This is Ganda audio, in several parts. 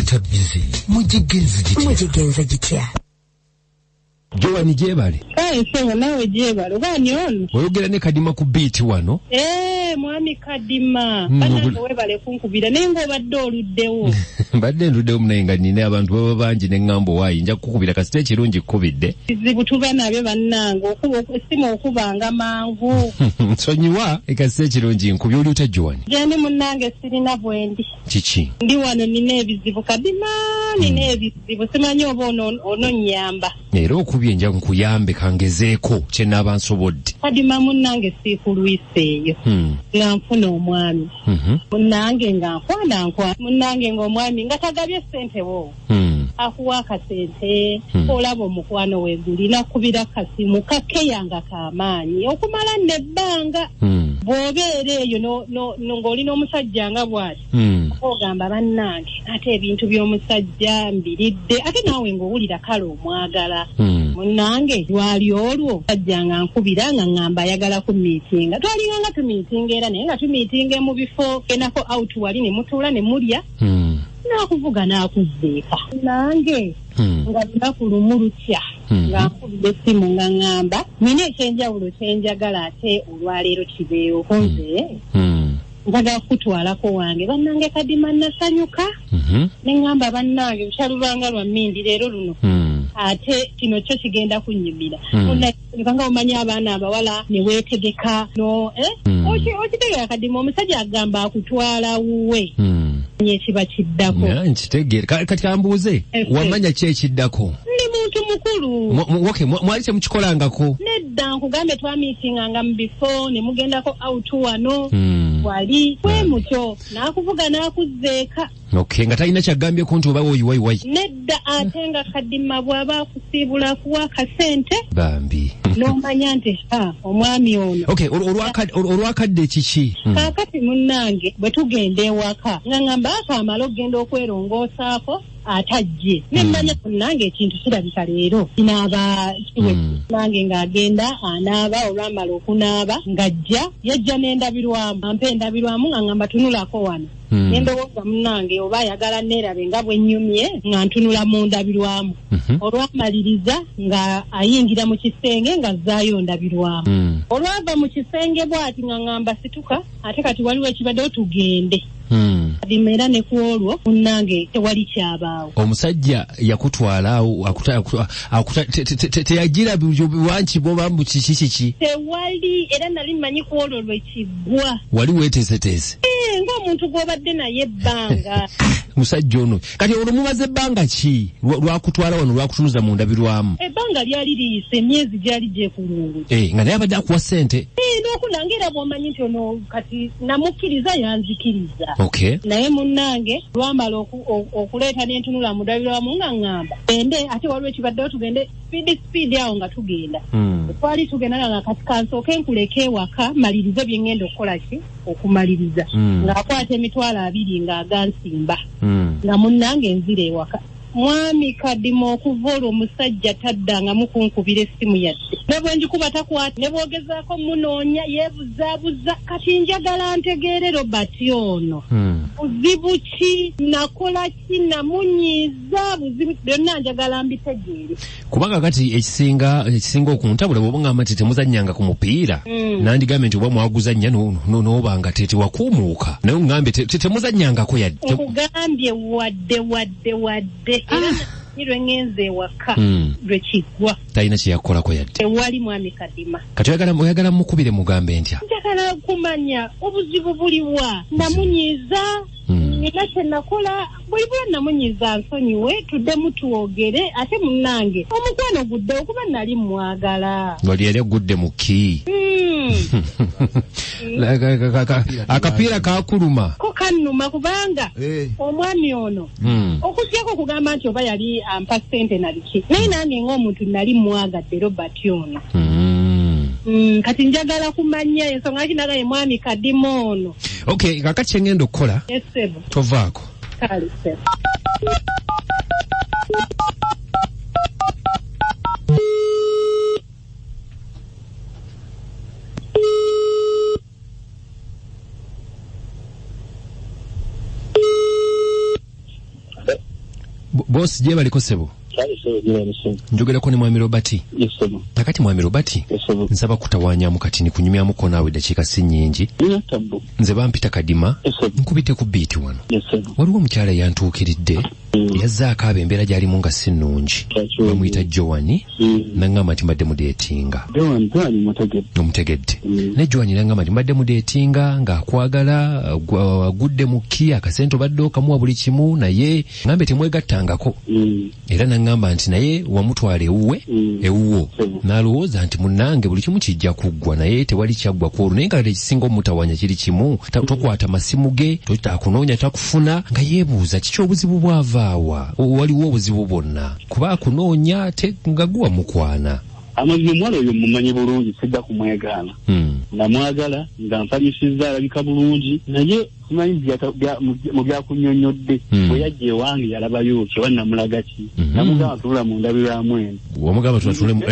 Bayita busy. Mugigenze gitya? Mugigenze gitya? Joan gyebale. Kale ssebo naawe gyebale oba ani ono? Oyogera ne Kadima ku beat wano. Mwami Kadima, bannange weebale kunkubira naye ng'obadde oluddewo. Mbadde nduddewo munaye nga nina abantu baba bangi ne ŋŋamba owaayi nja kukukubira kasita ekirungi kkubidde. Bizibu tuba nabyo bannange okuba essimu okubanga mangu. Nsonyiwa kasita ekirungi nkubye. Oli otya Joan? Gyendi munnange sirina bwendi. Kiki? Ndi wano nina ebizibu Kadima, nina ebizibu simanyi oba ononnyamba. Era okubye nja nkuyambe kangezeeko kye naaba nsobodde. Kadima munnange siikulwiseeyo. Nga nfuna omwami. Munnange nga nkwana nkwana. Munnange ng'omwami nga tagabye ssente wo. Akuwa akasente, olaba omukwano weeguli nakubira kasimu kakeyanga kamaanyi okumala nebbanga. Bw'obeera eyo ng'oli n'omusajja nga bw'ati. Ogamba bannange ate ebintu by'omusajja mbiridde ate naawe ng'owulira kale omwagala. Munnange lwali olwo sajja nga nkubira nga ŋŋamba ayagala ku miitinga. Twalinga nga tumiitinga era naye nga tumiitinga mu bifo genako out wali ne mutuula ne mulya. N'akuvuga n'akuzziika. Nange nga lunaku lumu lutya nga nkubira essimu nga ŋŋamba nina ekyenjawulo kye njagala ate olwaleero kibeewo nze. Njagala kukutwalako wange bannange Kadima nasanyuka. Ne ŋŋamba bannange bukyalubanga lwa mmindi leero luno. Ate kino kyo kigenda kunnyumira. Nga omanyi abaana abawala ne weetegeka no okitegera Kadima omusajja agamba akutwala wuwe. Ekiba kiddako. Nkitegeera. Kati kambuuze, wamanya ki ekiddako? Ndi muntu mukulu. Okay, mwali temukikolangako? Nedda nkugambe twamiitinganga mu bifo ne mugendako out wano. Wali bwe mutyo n'akuvuga n'akuzzeeka. Okay, nga talina kyagambyeko nti oba oyiwayiwayi. Nedda ate nga Kadima bw'aba akusiibula akuwa akasente. Bambi. N'omanya nti omwami ono. Okay, olwakadde kiki? Kaakati munnange bwe tugenda ewaka nga ŋŋamba akaamala okugenda okwerongoosaako atajje. Ne mmanya munnange ekintu kirabika leero kinaaba kiwe. Nange ng'agenda anaaba olwamala okunaaba ng'ajja yajja n'endabirwamu ampa endabirwamu nga ŋŋamba tunulako wano. Ne ndowooza munnange oba ayagala neerabe nga bwe nnyumye nga ntunula mu ndabirwamu. Olwamaliriza nga ayingira mu kisenge ng'azzaayo ndabirwamu. Olwava mu kisenge bw'ati nga ŋŋamba situka ate kati waliwo ekibaddewo tugende. Kadima era ne ku olwo munnange tewali kyabaawo. Omusajja yakutwala teyagira wanki bwoba mbu kiki kiki? Tewali era nali mmanyi ku olwo lwe kiggwa. Wali weeteeseteese? Ng'omuntu gw'obadde naye ebbanga. Musajja ono kati olwo mumaze ebbanga ki lwakutwala wano lwakutunuza mu ndabirwamu? Ebbanga lyali liyise emyezi gyali gyekulungu. Nga naye abadde akuwa ssente. N'okunanga era bw'omanyi nti ono kati namukkiriza yanzikiriza. Okay. Naye munnange lwamala okuleeta n'entunula mu ndabirwamu nga ŋŋamba gende ate waliwo ekibaddewo tugende speed awo nga tugenda. Twali tugenda nga kati kansooke nkuleke ewaka malirize bye ŋŋenda okukola ki okumaliriza. Ng'akwata 20,000 ng'agansimba. Nga munnange nzira ewaka. Mwami Kadima okuva olwo omusajja taddangamu kunkubira essimu yadde. Ne bwe njikuba takwata, ne bw'ogezaako munoonya yeebuzaabuza. Kati njagala ntegeere Robert ono. Buzibu ki? Nakola ki? Namunyiiza buzibu byonna njagala mbitegeere. Kubanga kati ekisinga okuntabula bw'oba ngamba nti temuzannyanga ku mupiira. Nandigambye nti oba mwaguzannya n'oba nga tewakuumuuka. Naye ongambye temuzannyangako yadde. Nkugambye wadde wadde wadde. Era lwe ŋŋenze ewaka lwe kiggwa. Talina kye yakukolako yadde. Tewali mwami Kadima. Kati oyagala mukubire mugambe ntya? Njagala kumanya obuzibu buliwa. Namunyiiza. Nina kye nakola buli bwe namunyiiza nsonyiwe tuddemu twogere ate munnange omukwano gudde okuba nali mwagala. Wali yali agudde mu ki? Akapiira kakuluma. Ko kannuma kubanga omwami ono okuggyako okugamba nti oba yali ampa ssente na biki naye nange ng'omuntu nali mwagadde Robert ono. Kati njagala kumanya ensonga ki nagaye mwami Kadima ono. Okay, kakati kye ŋŋenda okukola. Tovaako. Kale ssebo. Boss gyebaliko ssebo. Njogerako ne Mwami Robert. Kakati Mwami Robert, nsaba kutawaanyamu kati nkunyumyamuko naawe eddakiika si nnyingi. Nze bampita Kadima, nkubidde ku biiti wano. Waliwo omukyala eyantuukiridde, yazze akaaba embeera gy'alimu nga si nnungi. Bamuyita Joan, n'aŋŋamba nti mbadde mudeetinga. Omutegedde. Ne Joan n'aŋŋamba nti mbadde mudeetinga ng'akwagala, agudde mu ki, akasente obadde okamuwa buli kimu, naye ŋŋambe temwegattangako. Era n'aŋŋamba nti naye wamutwala ewuwe, ewuwo. N'alowooza nti munnange buli kimu kijja kuggwa, naye tewali kyaggwa ku olwo. Naye nga ekisinga omutawaanya kiri kimu, tokwata masimu ge, akunoonya takufuna, nga yeebuuza kiki obuzibu bwavaawa, waliwo obuzibu bwonna. Kuba akunoonya ate nga guwa mukwana. Amazima omuwala oyo mmumanyi bulungi, sijja kumwegaana. Namwagala nga nsanyusizza, alabika bulungi, naye simanyi mu byakunnyonnyodde. Bwe yajja ewange yalabayo ki oba namulaga ki? Namugamba tunula mu ndabirwamu eno. Wamugamba tunule mu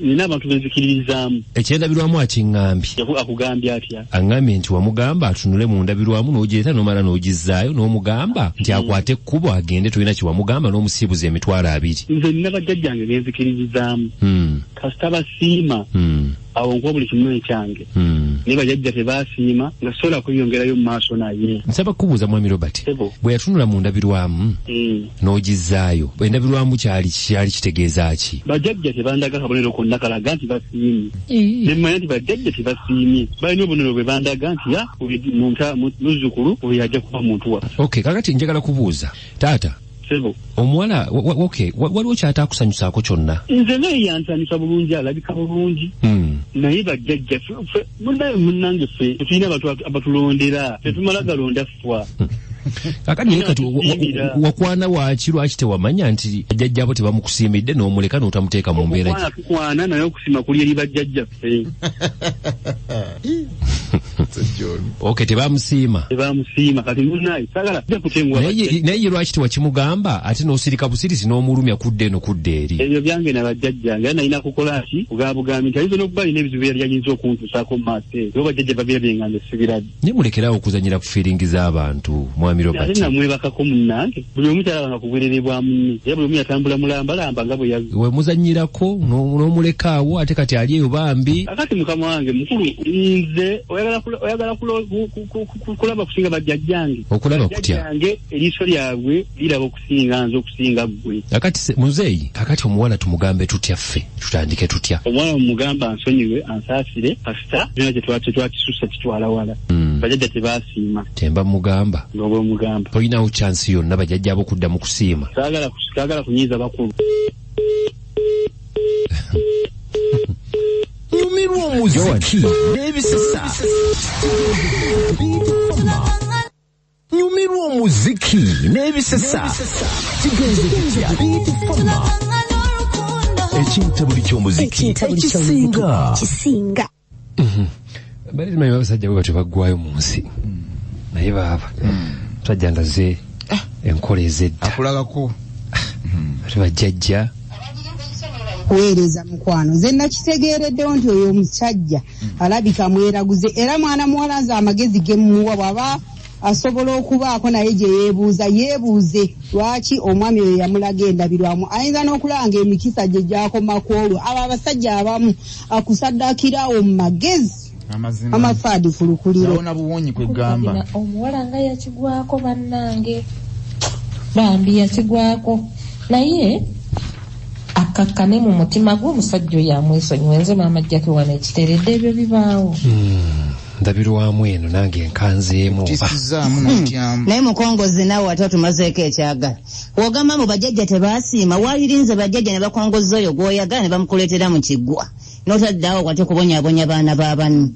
Nina abantu benzikiririzaamu. Ekyendabirwamu akiŋŋambye. Akugambye atya? Aŋŋambye nti wamugamba atunule mu ndabirwamu n'ogireeta n'omala n'ogizzaayo n'omugamba nti akwate ekkubo agende, tolina kye wamugamba n'omusiibuza 20,000. Nze nina bajjajjange benzikiririzaamu. Kasita basiima. Awo nkuwa buli kimu ekyange. Naye bajjajja tebaasiima nga sobola kweyongerayo mu maaso naye. Nsaba kukubuuza Mwami Robert, bwe yatunula mu ndabirwamu n'ogizzaayo, endabirwamu kyali kitegeeza ki? Bajjajja tebandaga kabonero konna kalaga nti basiimye. Ne mmanya nti bajjajja tebasiimye. Balina obubonero bwe bandaga nti ya muzzukulu oyo ajja kuba muntu waffe. Okay, kakati njagala kubuuza taata. Omuwala okay, waliwo kyataakusanyusaako kyonna? Nze naye yansanyusa bulungi, alabika bulungi. Naye bajjajja munnange ffe tetulina abantu abatulondera, tetumala galonda ffwa. Kakati naye kati wakwana waaki, lwaki tewamanya nti bajjajja bo tebamukusiimidde n'omuleka n'otamuteeka mu mbeera ki? Tukwana naye okusiima kuli eri bajjajjaffe. Okay, tebamusiima. Tebamusiima, kati munnaye saagala ajja kutenguwa. Naye ye lwaki tewakimugamba ate n'osirika busirisi n'omulumya kudda eno kudda eri? Ebyo byange na bajjajjange, era nalina kukola ki? Kugabugambi nti ayinza n'okuba alina ebizibu byali ayinza okuntuusaako mu maaso eyo. Oba bajjajja babirabye nga nze sibirabye. Naye mulekerawo okuzannyira ku fiiringi z'abantu, Mwami Robert. Ate namwebakako munnange. Buli omu kyalabanga ku bwerere bwa munne. Era buli omu yatambula mulambalamba nga bwe yazze. We muzannyirako n'omuleka awo ate kati ali eyo bambi. Kakati mukama wange mukulu, nze oyagala kulaba kusinga bajjajjange. Okulaba kutya? Bajjajjange eriiso lyabwe liraba okusinga nze, okusinga ggwe. Kakati muzeeyi, kakati omuwala tumugambe tutya ffe? Tutandike tutya? Omuwala mumugamba ansonyiwe, ansaasire, kasita byonna kye twakisussa kitwala wala. Bajjajja tebaasiima. Kyemba mugamba. Nga bw'omugamba. Tolinawo chance yonna bajjajja bo kudda mu kusiima. Saagala kunyiiza bakulu. Nyumirwa omuziki n'ebisesa. Nyumirwa omuziki n'ebisesa. Kigenze kitya? Ekintabuli ky'omuziki ekisinga. Kisinga. Bali manyi abasajja bwe batyo baggwayo mu nsi. Naye baaba musajja ndaze enkola ez'edda. Akulagako. Ate bajjajja kuweereza mukwano. Nze nakitegeereddewo nti oyo omusajja alabika mweraguze, era mwana muwala nze amagezi ge mmuwa, bw'aba asobola okubaako naye gye yeebuuza, yeebuuze lwaki omwami oyo yamulaga endabirwamu. Ayinza n'okulaba emikisa gye gyakoma ku olwo. Abo abasajja abamu akusaddakirawo mu magezi amafaadi fulukuliro. Yawona buwonyi kwegamba. Omuwala nga yakigwako bannange, bambi yakigwako, naye akakkane mu mutima gwe, omusajja oyo amwesonyiwe. Nze maama Jjake wano ekiteredde, ebyo bibaawo. Ndabirwamu eno nange nkanzeemu oba. Tisizaamu n'otyamu. Naye mukongozi naawe ate otumazeeko ekyagala. Wogamba mu bajjajja tebaasiima, waalirinze bajjajja ne bakongoza oyo gw'oyagala ne bamukuleetera mu kiggwa, n'otadde awo wate kubonyaabonya baana ba banno.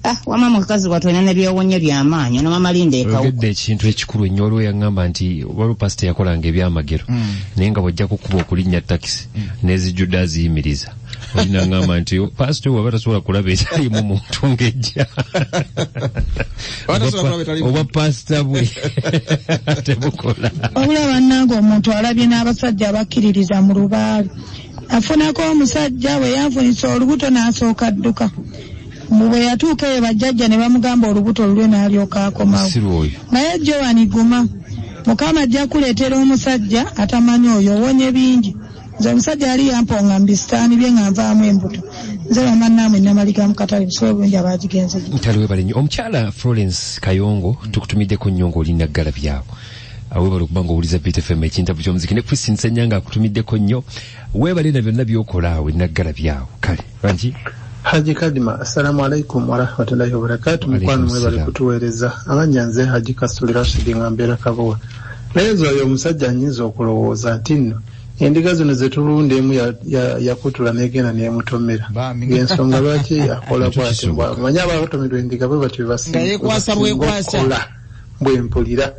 Ah, wama mukazi wattu olina ne byewonye by'amaanyi. Ono mama Linda ekawuka. Oyogedde ekintu ekikulu ennyo. Waliwo yaŋŋamba nti waliwo pasita yakolanga ebyamagero, naye nga bw'ajja kukuba okulinnya takisi n'ezijjudde aziyimiriza. Oli naŋŋamba nti pasita oyo waba tasobola kulaba etaliimu muntu ng'ejja, oba pasita bwe tebukola. Wabula bannange, omuntu alabye n'abasajja abakkiririza mu lubaale. Afunako omusajja bwe yanfunisa olubuto n'asooka adduka. Mbu bwe yatuuka eyo bajjajja ne bamugamba olubuto lulwe n'alyoka akomawo. Musiru oyo. Naye Joan, guma. Mukama ajja kuleetera omusajja atamanyi oyo owonye bingi. Nze omusajja yali yamponga mu bisitaani bye nga nvaamu embuto. Nze mama naamwe Namaliga mu katale busobola obulungi abagigenze. Ntale webale nnyo. Omukyala Florence Kayongo tukutumiddeko nnyo ng'oli Naggalabi awo. Webale okuba ng'owuliza Beat FM ekintabu ky'omuziki ne Christine Ssenyanga akutumiddeko nnyo. Webale na byonna by'okola awo e Naggalabi awo. Kale bangi. Haji Kadima, assalamu alaikum warahmatullahi wabarakatuh. Mukwano mwebale kutuweereza. Amannya nze Haji Kasuli Rashidi nga mbeera Kabowa. Naye nze oyo omusajja nnyinza okulowooza nti nno endiga zino ze tulunda emu yakutula n'egenda n'emutomera. Ng'ensonga lwaki akola bw'atyo, mmanyi abatomerwa endiga bwe batyo Nga yeekwasa bwekwasa. basinga bwe mpulira.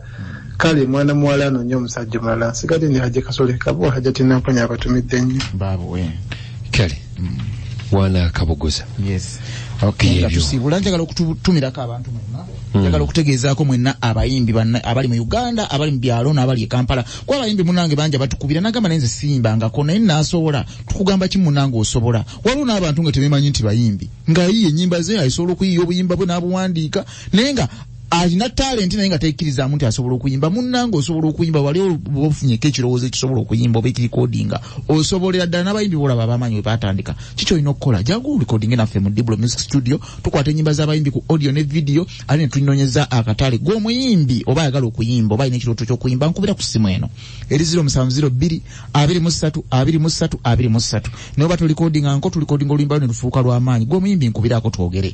Kale mwana muwala anoonya omusajja omulala. Nsigadde ne Haji Kasule Kabowa, Hajati Namponya abatumidde nnyo. Baabwe. Kale wana Kabogoza. Yes. Okay, nga tusiibula njagala okutumirako abantu mwenna. Njagala okutegeezaako mwenna abayimbi abali mu Uganda, abali mu byalo n'abali e Kampala. Kuba abayimbi munnange bangi batukubira n'agamba naye nze siyimbangako naye naasobola. Tukugamba ki munnange osobola. Waliwo n'abantu nga tebeemanyi nti bayimbi. Ng'ayiiya ennyimba ze, asobola okuyiiya obuyimba bwe n'abuwandiika naye nga alina talenti naye nga tekkirizaamu nti asobola okuyimba. Munnange osobola okuyimba, wali oba ofunyeko ekirowoozo ekisobola okuyimba oba ekirikodinga, osobolera ddala. N'abayimbi bolaba abamanyi we baatandika. Kiki olina okukola? Jangu olikodinge naffe mu Diblo Music Studio. Tukwata ennyimba z'abayimbi ku audio ne video ate ne tunoonyeza akatale. Gwe omuyimbi oba ayagala okuyimba oba alina ekirooto ky'okuyimba, nkubira ku ssimu eno eri 0702 23 23 23. Naye oba tulikodinga nko tulikodinga oluyimba lwo ne lufuuka lw'amaanyi. Gwe omuyimbi nkubirako twogere.